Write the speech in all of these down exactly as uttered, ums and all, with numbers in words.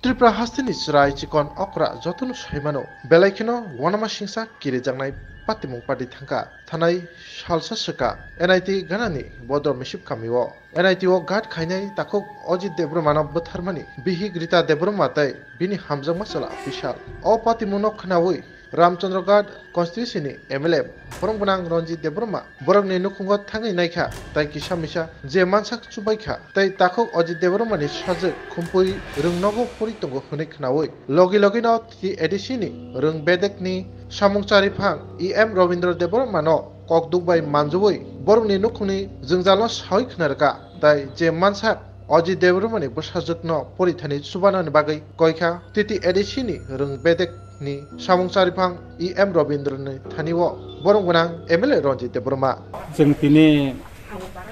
Tripura hasteni chwrai chikon okra jotono sai mano. Belai kheno wanama singsa kirijaknai patimung padi thangkha. Thanai salsa swkha N I T ganani Bodor Misip kamio. N I T o guard khainai takhuk Ajit Debbarmano bwtharmani bihik Rita Debbarma tei bini hamjakma chwla Bishal. O patimungno khnaui Ramchandra Ghat constituency ni M L A borom gwnang Ranjit Debbarma borokni nukhungo thangwi naikha tei kisa misa je mansak chubaikha tei takhuk Ajit Debbarmani sajwk khumpui rwngnogo pori tongo hwnwi khnaui logi logino T T A D C ni rwng bedekni samung chariphang E M Rabindra Debbarmano kokduk bai manjui borokni nukhungni jwngjalno saui khna rwkha tei je mansak Ajit Debbarmani bwsajwkno porithani chubanani bagwi koikha T T A D C ni rwng bedek ni samung chariphang E M Rabindrani thani o borom gwnang M L A Ranjit Debbarma. Chwng tini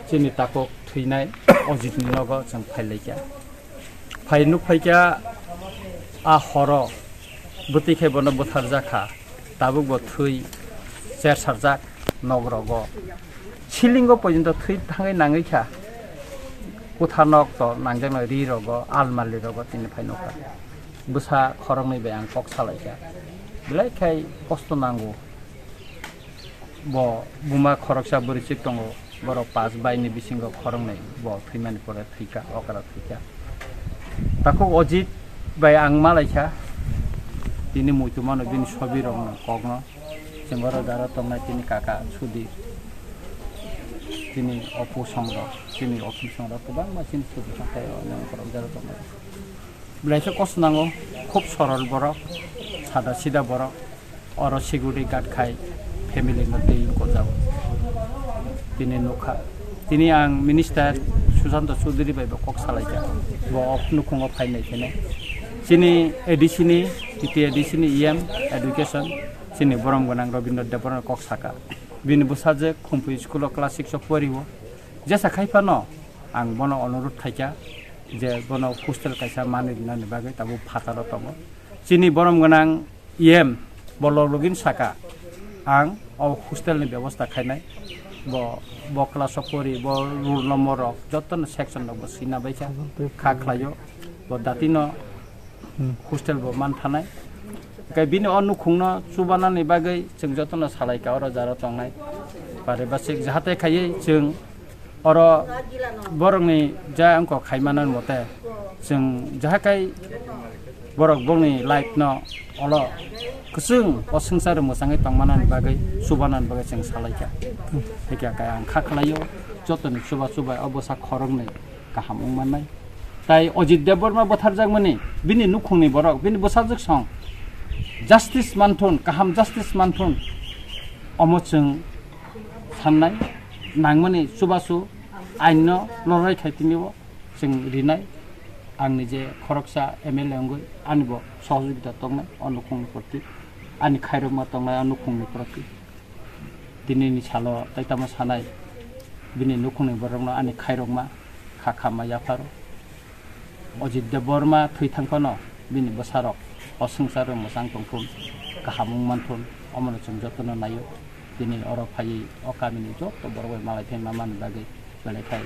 chini takhuk thwinai Ajitni nogo chwng phailaikha. Phai nukphaikha a horo bwtwi khai bono bwtharjakha. Tabuk bo thwi chersarjak nogrogo. Silingo porjonto thwi thangwi nangwi kha. Kwtha nok to nangjaknai ri rogo, almali rogo tini phai nukha. Bwsa khoroknwi bai ang kok salaikha. Belai khai kosto nango. Bo buma khoroksa bwrwichwk tongo. Borok pas baini bisingo khoroknwi bo thwimani pore thwikha, okra thwikha. Takhuk Ajit bai ang malaikha. Tini muitu mano bini sobi rokno kokno. Chwng oro jaro tongnai tini kaka Sudhir, tini opu songrok, tini opu songrok kwbangma chini Sudhir hathai o nang borok jaro tongnai. Belai khe kosto nango, khub sorol borok, sada sida borok, oro security guard khai family no twi kojao. Tini nukha, tini ang minister Susanto Chowdhury bai bo kok salaikha, bo o nukhungo phainai khe chini A D C ni, T T A D C ni E M education, chini borom gwnang Rabindra Debbarma kok saka. Bini bwsajwk Khumpui school o class six o pori o. Jesa khai phano ang bono onurudh khaikha je bono hostel kaisa manwi rinani bagwi tabuk phataro tongo. Chini borom gwnang E M bo log login saka ang o hostel ni bebosta khainai. Bo, bo class o pori, bo roll number rok jotono section rok bo sina baikha, kha khlaio. Bo datino Hmm. Hostel bo man thanai. Hwnkhe bini o nukhungno chubanani bagwi chwng jotono salaikha oro jaro tongnai. Paribasik jahate khaiwi chwng oro borokni ja wngkha khaimanani mote chwng jahakai borok bongni life no olo kwchwng o swngcharo mwchangwi tongmanani bagwi chubanani bagwi chwng salaikha. Hwnkhe khe ang kha khlaio jotoni chuba chubai o bwsa khoroknwi kaham wng mannai. Tai Ajit Debbarma bwtharjakmani bini nukhungni borok, bini bwsajwk song justice manthun, kaham justice manthun, omo chwng sannai, nangmani chubachu ainno lorai khai tini o chwng rinai. Angni je khoroksa M L A wngwi ani bo sohojogita tongnai o nukhungni proti, ani khairokma tongnai o nukhungni proti. Tinini salo tai tamo sanai, bini nukhungni borokno ani khairokma kha khamma yapharo. Ajit Debbarma thwi thang phano bini bwsarok o swngcharo mwchang tongthun, kaham wng manthun, omono chwng jotono naio. Tini oro phaiwi o kamini joto borok bai malai phai mamani bagwi belai khai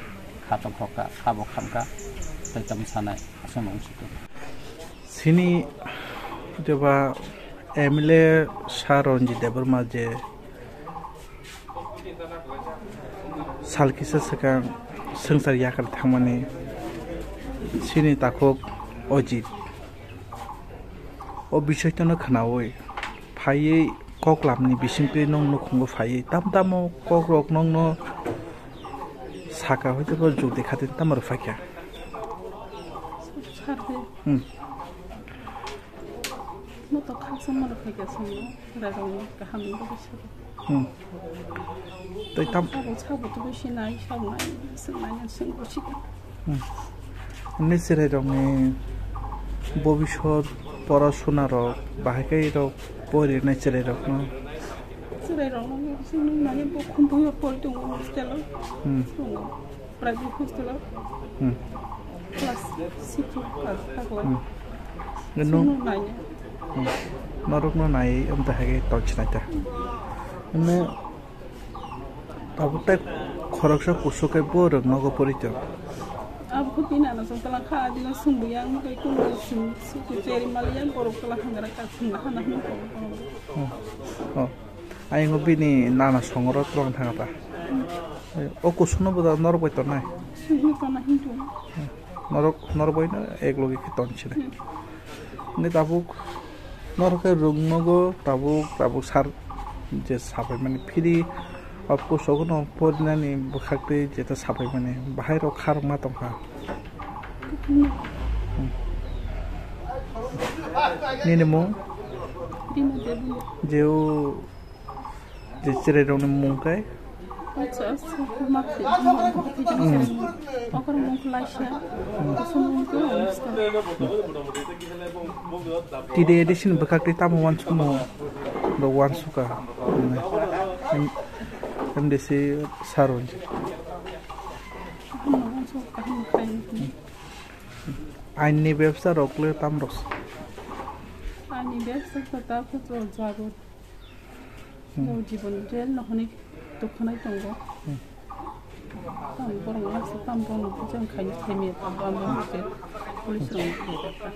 kha tongthok kha, kha bo kham kha, tai tamo sanai aswkno wng sitwng. Chini jeba M L A Sir Ranjit Debbarma je sal kisa swkang swngchar yakar thangmani chini takhuk Ajit o bisoitano khnaui phaiwi koklamni bisingtwi nwng nukhungo phaiwi tam tamo kokrok nwngno saka hwnkhe bo jodi khatini tamo rwphaikha. Sardi. Hmm. Moto khaksa mano khaikha songno, rairokni kahamni bagwi saka. Hmm. Tei tam- Sabo, sabo tubui sinai, sabo nai, swngnai, swngbo sikha. Hmm. Hwnwi chwrairokni bobisot pora sunarok bahai khe rok porinai chwrairokno. Chwrairokno chini mane bo khumbuio pori tongo hostel o. Hmm. Tongo. Private hostel o. Hmm. Class six o ka-, kakla. Hmm. Nung- Chwngno naiya. Hmm. Norokno nai wng ta hai khe tong sinai ta. Hwnwi tabuk tei khoroksa kusu khe bo rwng nogo pori tong. Abo khe bini nana song tala kha, adino sungbo yang, tei kuno sung, sung, cheri mali yang, borok tala hangra ka sung, hana hana ko. Oh. Oh. Ayang bini nana songro tong thang ta. Hmm. O kusuno bo da norok bai tonai. Sung tonai hintu. Norok, norok bai no ek logi khe ton sini. Hmm. Ni tabuk norok khe rung nogo tabuk, tabuk sar je sapai mani phiri. Of course, ogono porinani bwkhaktwi jeta sapai mani bahai rok kharokma tongkha. Hmm. Nini mung? Rima Debbarma. Jeu je cherai rokni mung kai? Acha, acha, ma khe, ma khe, ma khe, ma khe, ma khe, ma khe, ma khe, ma khe, ma khe, T D A D C ni bwkhak twi tamo uansukmung rok uansukha. M-, M D C sir rok. Ain ni bebsa rok le tam rok. Ain ni bebsa ta ta ko jago. Hmm. Jibon jail no hwnwi tubkhanai tongo. Hmm. Tam borok no laksa tam borok no bujang khaini themiya tam borok no je police rok no thwiwi rwkha.